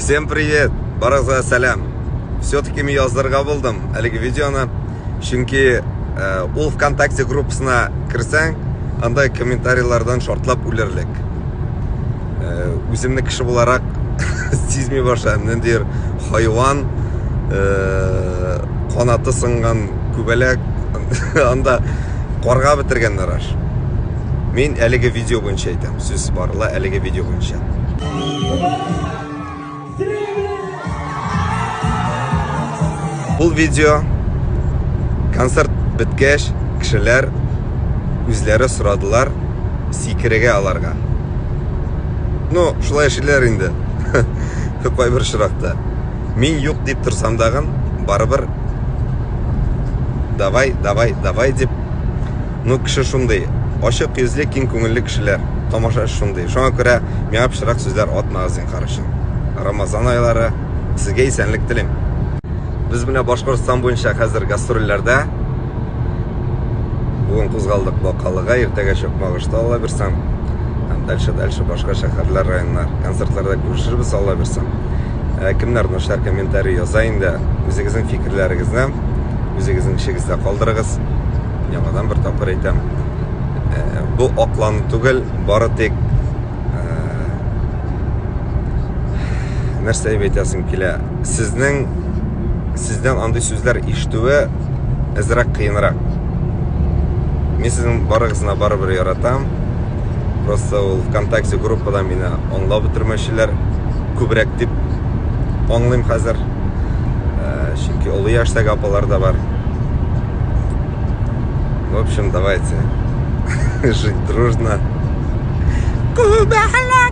Всем привет! Барыгызга сәлам! Все-таки мин яздырырга булдым әлеге видеоны. Чөнки э, ул ВКонтакте группасына керсәң, анда комментарийлардан шартлап үлерлек. Э, үземне кеше буларак сизми башладым. Ниндидер хайван, э, канаты сынган күбәләк анда карга бетергәннәр аш. Мин әлеге видео буенча әйтәм. Сүз барыла әлеге видео буенча. Ул видео концерт беткәч, кешеләр үзләре сорадылар сикерергә аларга. Ну, шулай эшлиләр инде. Кайбер очракта. Мин юк дип торсам дагын, барыбер давай, давай, давай дип. Ну, кеше шундый, ачык йөзле, киң күңелле кешеләр. Тамаша шундый. Шуңа күрә миңа пычрак сүзләр атмагыз зинһар өчен. Рамазан айлары, сезгә исәнлек телим. Без менә Башкортстан буенча хәзер гастрольләрдә. Бүген кузгалдык Бакалыга, иртәгә Чакмагышта, Алла бирсәм. Һәм дальше, дальше башка шәһәрләр, районнар. Концертларда күрешербез, Алла бирсәм. Ә, кемнәр начар комментарий яза инде, үзегезнең фикерләрегезне үзегезнең эчегездә калдырыгыз. Яңадан бер тапкыр әйтәм. Ә, бу аклану түгел, бары тик ә, нәрсә дип әйтәсем килә. Сезнең сездән андый сүзләр ишетүе әзрәк кыенрак. Мин сезнең барыгызны барыбер яратам. Просто ул ВКонтакте группада мине аңлап бетермәүчеләр күбрәк дип аңлыйм хәзер. Э, чөнки олы яшьтәге апалар да бар. В общем, давайте жить дружно. Күбәләк!